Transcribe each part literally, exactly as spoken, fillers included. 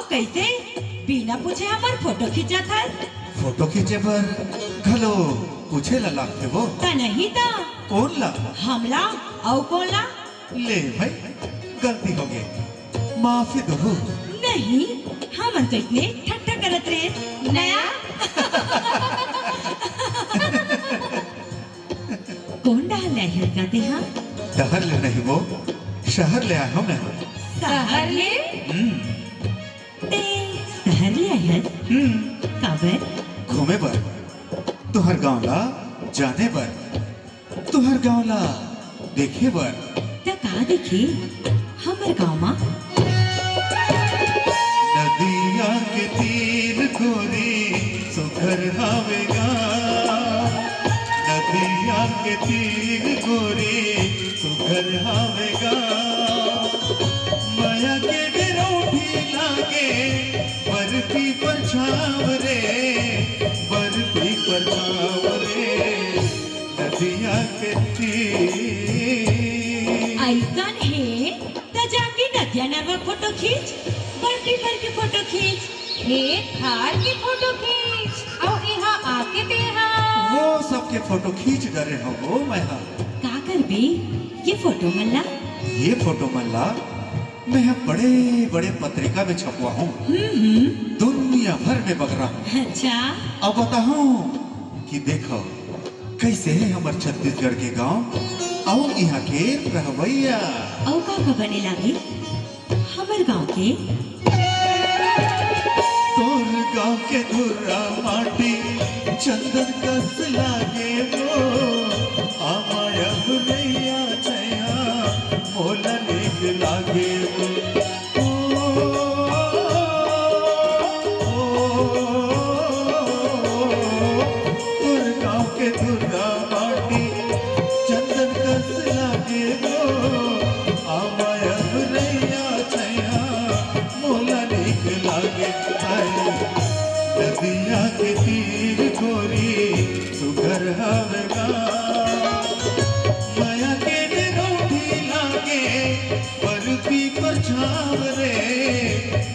कइसे बिना पूछे हमर फोटो खिंचत हस? फोटो खींचे बर घलो पूछे ला लागथे वो। त नहीं त। कोन ला? हमला। अउ कोन ला? ले भाई, गलती होगे, माफी दहू। नहीं, हमन तो अइसने ठट्ठा करत रहे। नया। कोन डहर ले आए हस गा तेहा? डहर ले नहीं वो, शहर ले आए हंव मैं। शहर ले? हम्म। ते शहर ले आए हस? हम्म। काबर? घूमे बर, तुंहर गांव ला जाने बर, तुंहर गांव ला देखे बर। त का देखे हमर गांव मा? नदिया के तीर गोरी सुघर हावे गा, नदिया के तीर गोरी सुघर हावे गा। मया के डरोठी लागे, बरफी परछांव रे, बरफी परछांव रे, नदिया के तीर। अइसन हे, त जाके नदिया नरवा फोटो खींच, बरफी पर के फोटो खींच। हे थार के फोटो खींच, अउ इहां आके तेहा। वो सबके फोटो खींच डरे हंव वो मैं हा। का करबे ये फोटो मन ला? ये फोटो मन ला मैं हा बड़े-बड़े पत्रिका में छपवाहूं। हम्म, हम्म। दुनिया भर में बगराहूं। अच्छा। अउ बताहूं कि देखव, कइसे हे हमर छत्तीसगढ़ के गांव अउ इहां के रहवइया। अउ का का बने लागे हमर गांव के? तोर गांव के धुर्रा माटी चंदन कस लागे वो, आमा अउ नइया छइहां मोला नीक लागे वो। ओ, तोर गांव के धुर्रा माटी चंदन कस लागे वो, आमा अउ नइया छइहां मोला नीक लागे। हाय, नदिया के तीर गोरी सुघर हावे गा, मया के डरोठी लागे, बरफी परछांव रे,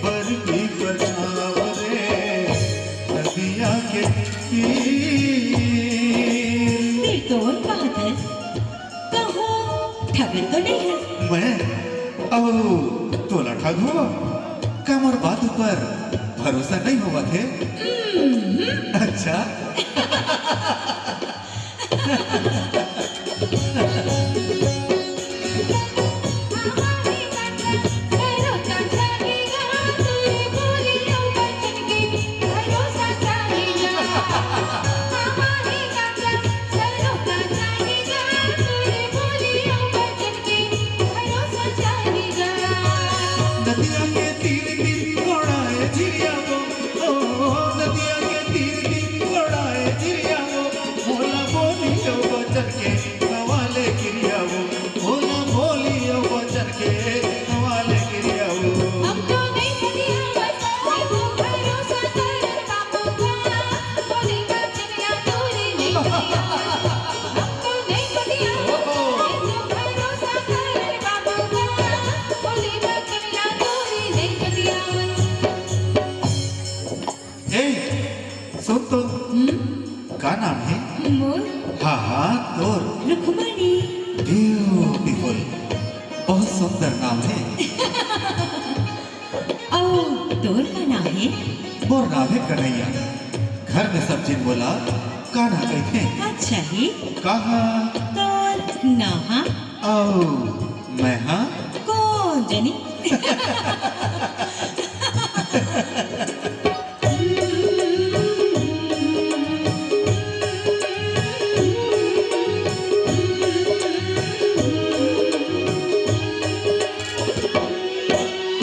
बरफी परछांव रे, नदिया के तीर। सिरतोन कहत हस, कहूं ठगत तो नइ हस? मैं? अउ तोला ठगहूं? का मोर बात ऊपर भरोसा नइ होवत हे? हम्म। अच्छा। नदिया के तीर तीर कोड़ाए झिरिया वो, ओ, नदिया के तीर तीर कोड़ाए झिरिया वो, मोला बोलियो बचन के नवाले किरिया वो, मोला बोलियो बचन के नवाले किरिया वो। हम तो नहीं बनिया बस, वो भरोसा कर बाबू का, बोलेगा चिड़िया तोरे नहीं बनिया। हम तो नहीं बनिया बस, वो भरोसा कर बाबू का, बोलेगा चिड़िया तोरे नहीं बनिया। ए, सुन तो। हम्म? का नाम हे? मोर? हाँ, हाँ, तोर। रुक्मणी। Beautiful। बहुत सुंदर नाम हे। अउ तोर का नाम हे? मोर नाम हे कन्हैया। घर में सब झिन मोला कान्हा कहिथे। अच्छा हे। कहाँ? तोर नाम हा? अउ मैं हा? कोन जनी?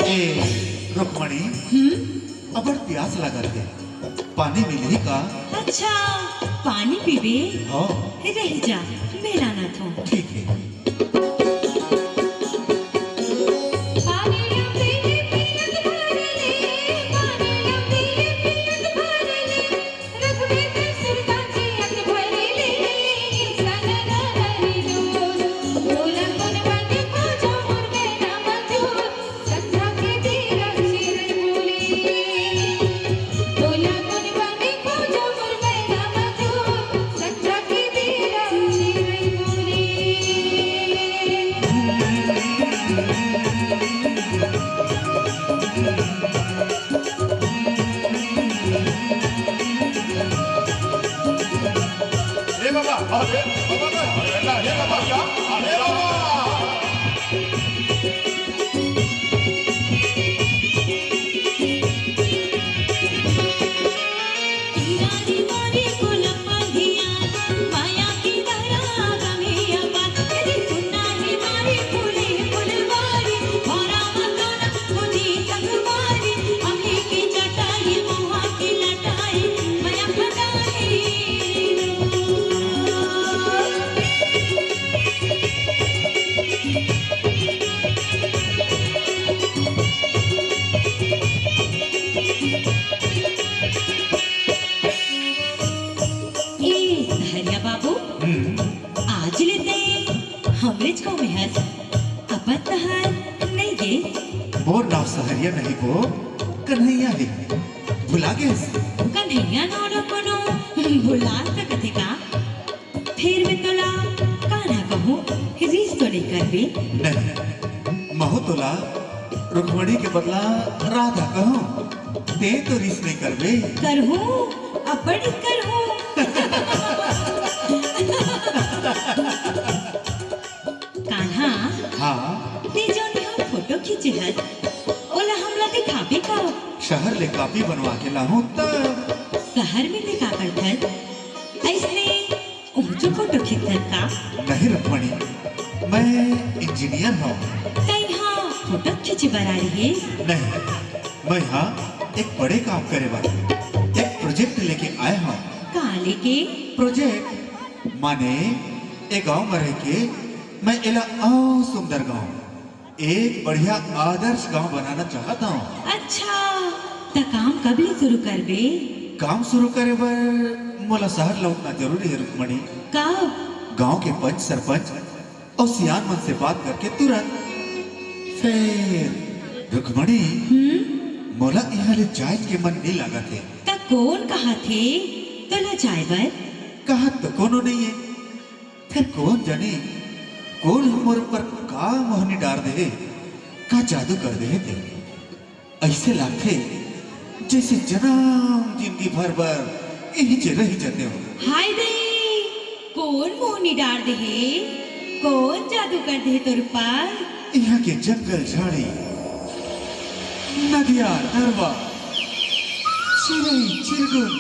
ए, रुक्मणी, हम्म? अबड़ प्यास लागत हे, पानी मिलही का? अच्छा, पानी पीबे? हाँ। रहि जा, मैं लानत हूँ। ठीक हे। ए सहरिया बाबू, हम्म। आज ले ते हमरेच गाँव में हस, अपन तहर नइ गे। मोर नाव सहरिया नहीं वो, कन्हैया हे। भुला गेस? कन्हैया नाव ल कोनो भुला सकत हे का? फेर मैं तोला कान्हा कहूँ, रिस तो नइ करबे? नहीं, महूँ तोला रुक्मणी के बदला राधा कहूँ। ते तो रिस नइ करबे? करहूँ, अब्बड़ रिस करहूँ। कान्हा, हाँ। ते जौन यहाँ फोटो खींचे हस, ओला हमला दिखाबे का? शहर ले कॉपी बनवा के लाहूँ त। शहर में ते का करथस? अइसने ओहू जो फोटो खींचत का? नहीं रुक्मणी, मैं इंजीनियर हूँ। तैं हा फोटो खींचे बर आ रहे? नहीं, मैं हा एक बड़े काम करे बर एक प्रोजेक्ट लेके आए हूँ। का लेके? प्रोजेक्ट माने ए गांव में रह के मैं एला अउ सुंदर गांव, एक बढ़िया आदर्श गांव बनाना चाहत हूँ। अच्छा, त काम कब ले शुरू करबे? काम शुरू करे बर मोला शहर लौटना जरूरी है, रुक्मणी। कब? गांव के पंच, सरपंच अउ सियान मन से बात करके तुरंत। फेर रुक्मणी, हम्म? मोला इहाँ ले जाए के मन नइ लागत हे। त कोन कहत हे तोला जाए बर? कहत तो कोनो नइ हे, फेर कोन जानी, कोन ह मोर ऊपर का मोहनी डार दे हे, का जादू कर दे हे ते। अइसे लागथे, जइसे जनम जिनगी भर बर इही चे रहि जतेंव। हाय दई, कोन मोहनी डार दे हे, कोन जादू कर दे हे तोर ऊपर? इहाँ के जंगल झाड़ी, नदिया नरवा, चिरई चिरगुन,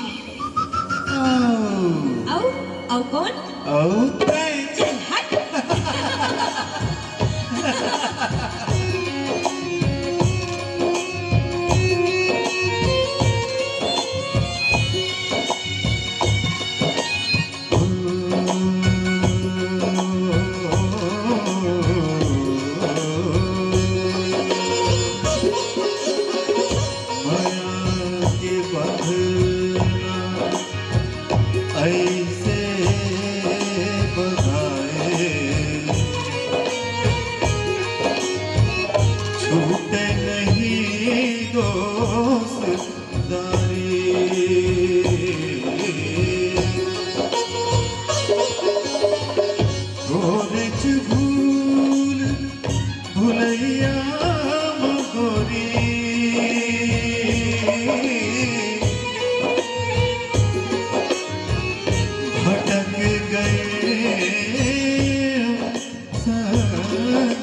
अउ अउ, अउ कोन? अउ तैं। चल, हट। मया के बंधना अइसे बंधाए, छूटे नहीं दोस्त दारी। तोरेच भूल भुलैया मोर गोरी, भटक गए संगवारी।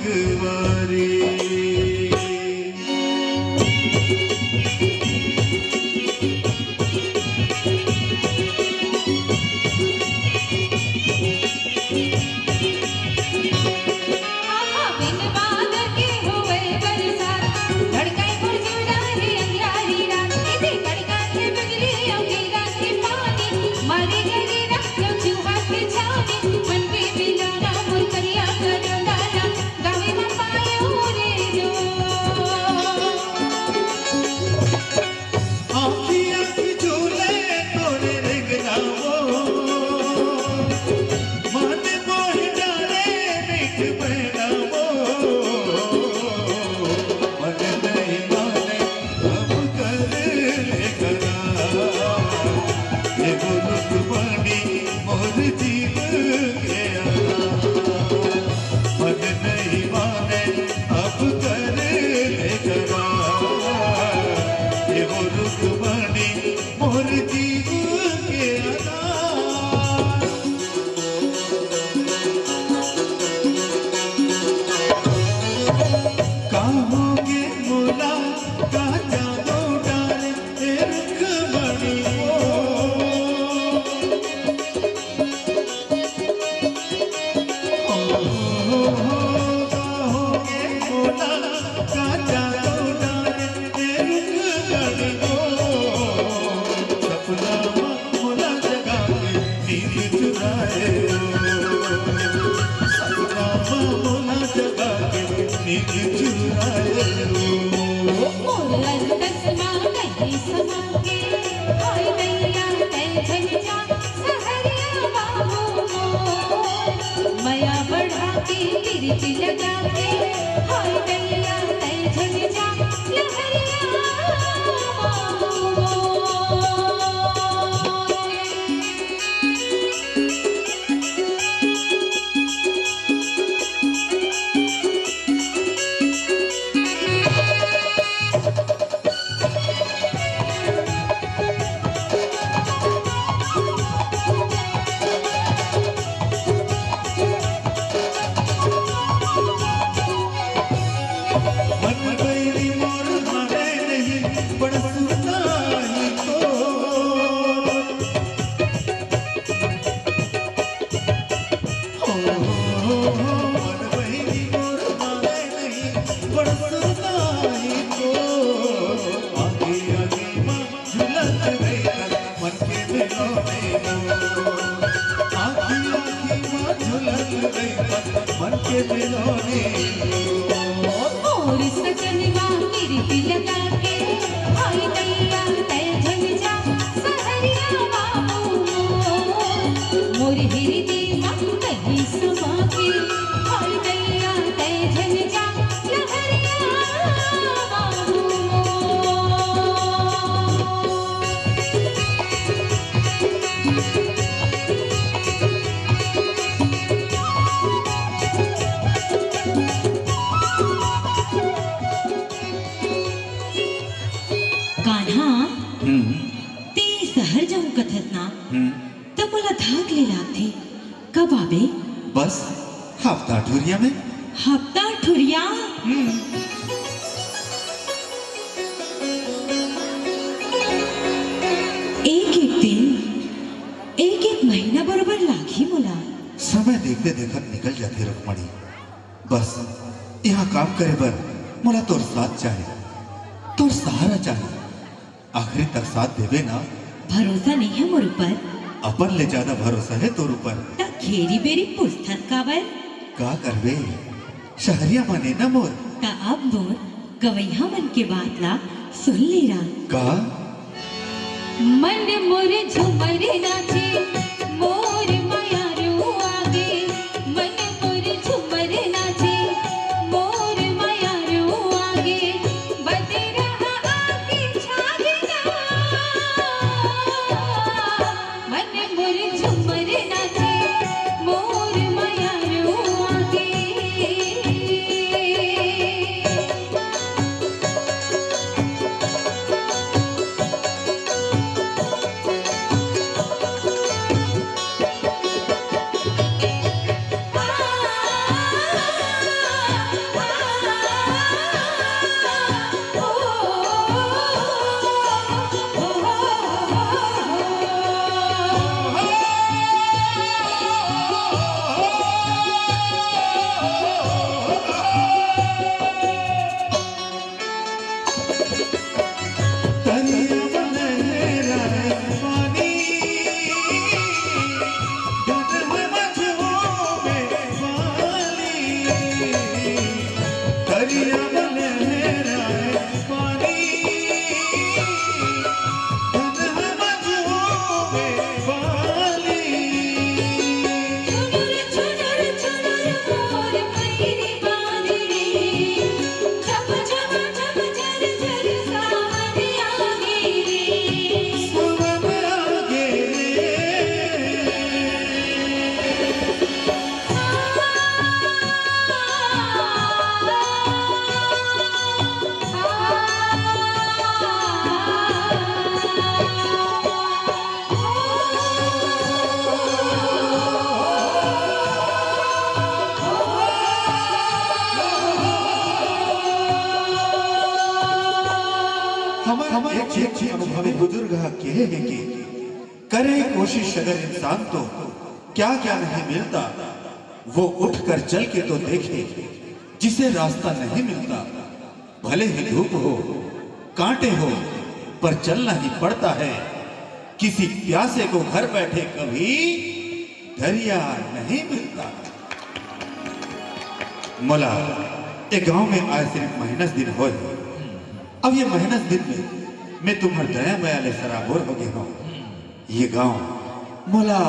मोर सजनवा किरती लगा के, हाय दैया तै झन जा सहरिया बाबू मोर। मोर हिरदी मा कहीं समा के, हाय दैया तै झन जा सहरिया बाबू मोर। कान्हा, हम्म। ते सहर जाऊं कथस ना, हम्म। त मोला धाक ले लागथे। कब आबे? बस हफ्ता ठुरिया में। हफ्ता ठुरिया? हम्म। एक एक दिन, एक एक महीना बरोबर लागही मोला। समय देखते देखत निकल जाथे रुक्मणी। बस, इहाँ काम करे बर मोला तोर साथ चाहे, तोर सहारा चाहे। आखिरी तक साथ देबे ना? भरोसा नइ हे मोर ऊपर? अपन ले जादा भरोसा हे तोर ऊपर। त घेरी बेरी पूछथस काबर? का करबे, सहरिया मन ए ना मोर। त अब मोर गवइया मन के बात ला सुन ले रा। का? मन मोर झूमर नाचे, मोर मयारू आगे। मन मोर झूमर नाचे, मोर मयारू आगे। बदरा आके छा गे ना। मन मोर झूमर नाचे, मोर मयारू आगे। हमर, हमर एक, एक अनुभवी बुजुर्ग ह कहे हे कि करे कोशिश अगर इंसान तो क्या क्या नहीं मिलता, वो उठकर चल के तो देखे जिसे रास्ता नहीं मिलता। भले ही धूप हो, कांटे हो, पर चलना ही पड़ता है। किसी प्यासे को घर बैठे कभी दरिया नहीं मिलता। मोला ए गांव में आए सिर्फ महीनस दिन होए। अब ये महीनस दिन में मैं तुम्हर दया मया ले सराबोर हो गे हंव। ये गांव मोला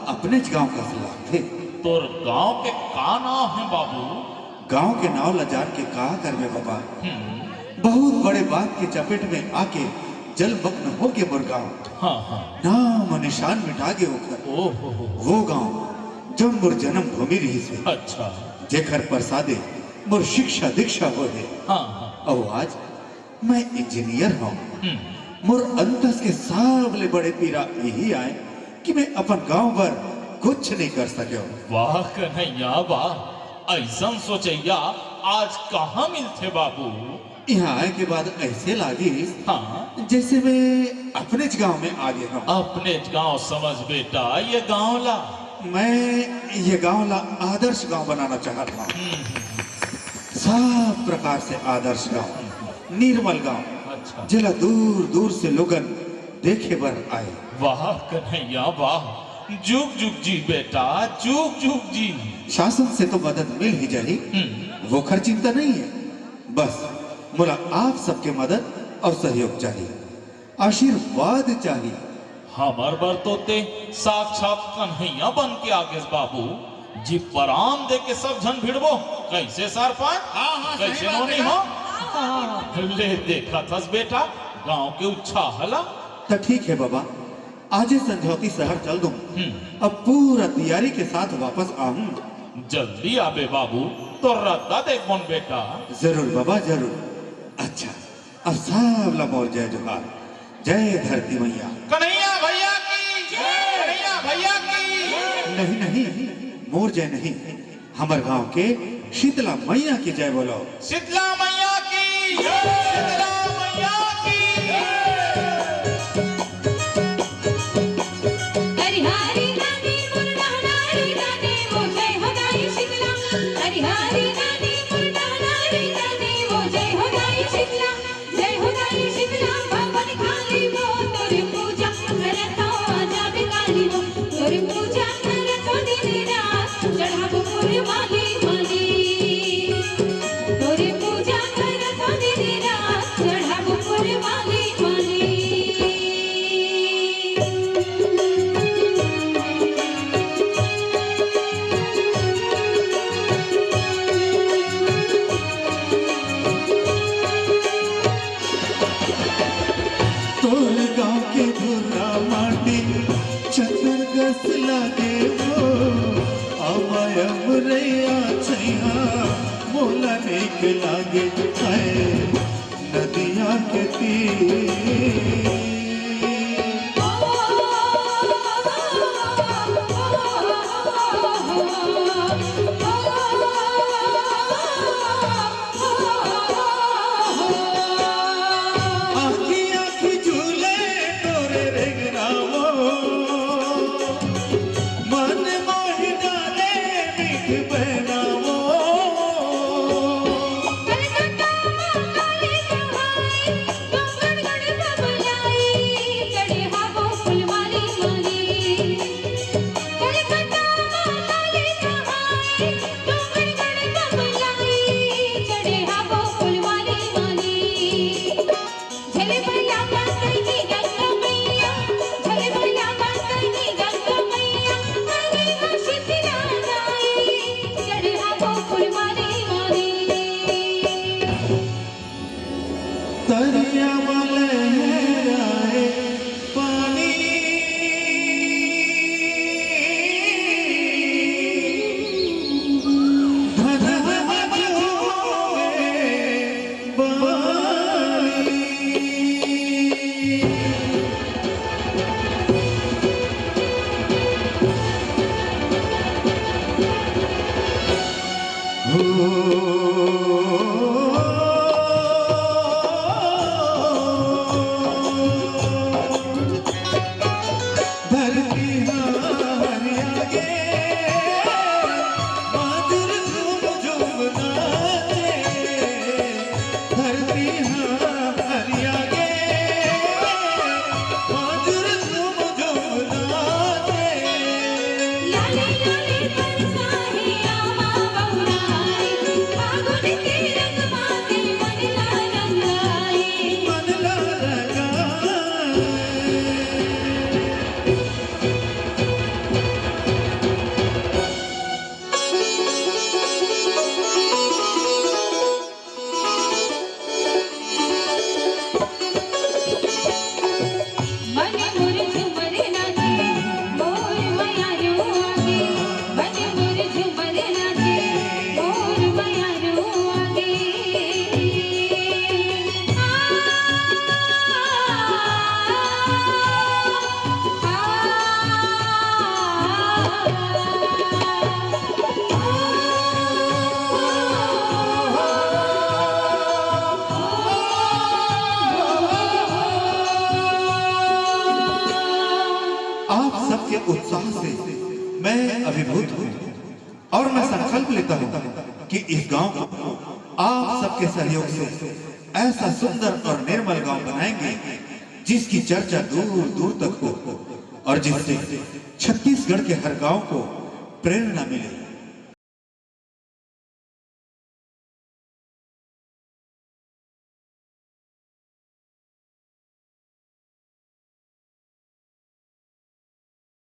अपनेच गांव कस लागथे। तोर गांव के का नाव हे बाबू? गांव के नाव ला जान के का करबे बाबा? हम्म। बहुत बड़े बात के चपेट में आके जलमग्न हो गे मोर गांव। हाँ, हाँ। नाम निशान मिटा गे ओकर। ओ हो हो। वो गांव जौन मोर जन्मभूमि रिहिस हे। अच्छा। जेकर परसादे मोर शिक्षा दीक्षा होए हे। हाँ, हाँ। अउ आज मैं इंजीनियर हंव। हम्म। मोर अंतस के सबले बड़े पीरा इही आय कि मैं अपन गांव बर कुछ नइ कर सकेंव। वाह कन्हैया वाह, अइसन सोचइया आज कहाँ मिलथे बाबू? इहाँ आय के बाद अइसे लागिस, हाँ। जइसे मैं अपनेच गांव में आ गे हंव। अपनेच गांव समझ बेटा ये गांव ला। मैं ये गांव ला आदर्श गांव बनाना चाहत हंव। हम्म। सब प्रकार से आदर्श गांव, निर्मल गांव, अच्छा। जेला दूर दूर से लोगन देखे बर आए। वाह कन्हैया वाह, जुग जुग जी बेटा, जुग जुग जी। शासन से तो मदद मिल ही जाही, हम्म। वोखर चिंता नहीं है। बस मोला आप सबके मदद और सहयोग चाही, आशीर्वाद चाही। हमर बर तो ते साक्षात कन्हैया बन के आगेस बाबू। जी प्रणाम दे के सब झन भिड़बो, कैसे सरपंच? हाँ, हाँ, सही कैसे बात नोनी है। हो? ले देखत हस बेटा, गांव के उच्छाह ला। त ठीक है बाबा, आजे संझौती शहर चल दूं। हम्म। अब पूरा तैयारी के साथ वापस आहूं। जल्दी आबे बाबू, तो रद्दा देखबोन बेटा। जरूर बाबा, जरूर। अच्छा, अब सब ला मोर जय जोहार। जय धरती मैया। कन्हैया भैया की जय। कन्हैया भैया की। नहीं, नहीं, मोर जय नहीं, हमर गांव के शीतला मैया की जय बोलो। शीतला मैया की जय। शीतला मैया की जय। हरिहरी नानी मोर डहनारी नानी मोर जय हो दाई शीतला। हरिहरी नानी मोर डहनारी नानी मोर जय हो दाई शीतला। जय हो दाई शीतला भवन काली वो तोर पूजा करत हो आजा भी काली वो तोर पूजा करत हो दिन रात चढ़ाबो फूल माली माली। तोर पूजा करत हो दिन रात चढ़ाबो फूल माली माली। तोर गांव के धुर्रा माटी चतुर कस लागे वो, अमय अमरैया छैया मोला नीक लागे है नदिया के तीर। आँखी आँखी झूले तोरे रेंगना वो, मन मोहि डाले मीठ बहना वो। कलकत्ता मा काली कहाई, डोंगरगढ़ मा बलाई, चढ़े हावो फुलवारी माली। कलकत्ता मा काली कहाई, डोंगरगढ़ मा बलाई, चढ़े हावो फुलवारी माली। झलमला मातनी गंगा मैया, झलमला मातनी गंगा मैया, हरे हर्षित राजाई, चढ़े हावो फुलवारी माली। तरिया मा लहराए पानी। धन धन धुए बानी। धरती हाँ हरिया गे, माधुर झूम झूम नाचे। धरती हाँ हरिया गे, माधुर झूम झूम नाचे। लाले लाले बरसाही आमा बहुराई, फागुन के रंग माते मन ला रंगाई। मन ला रंगाई। आप सबके उत्साह से मैं अभिभूत हूँ और मैं संकल्प लेता हूँ कि इस गांव को आप सबके सहयोग से ऐसा सुंदर और निर्मल गांव बनाएंगे, जिसकी चर्चा दूर दूर तक हो और जिससे छत्तीसगढ़ के हर गांव को प्रेरणा मिले,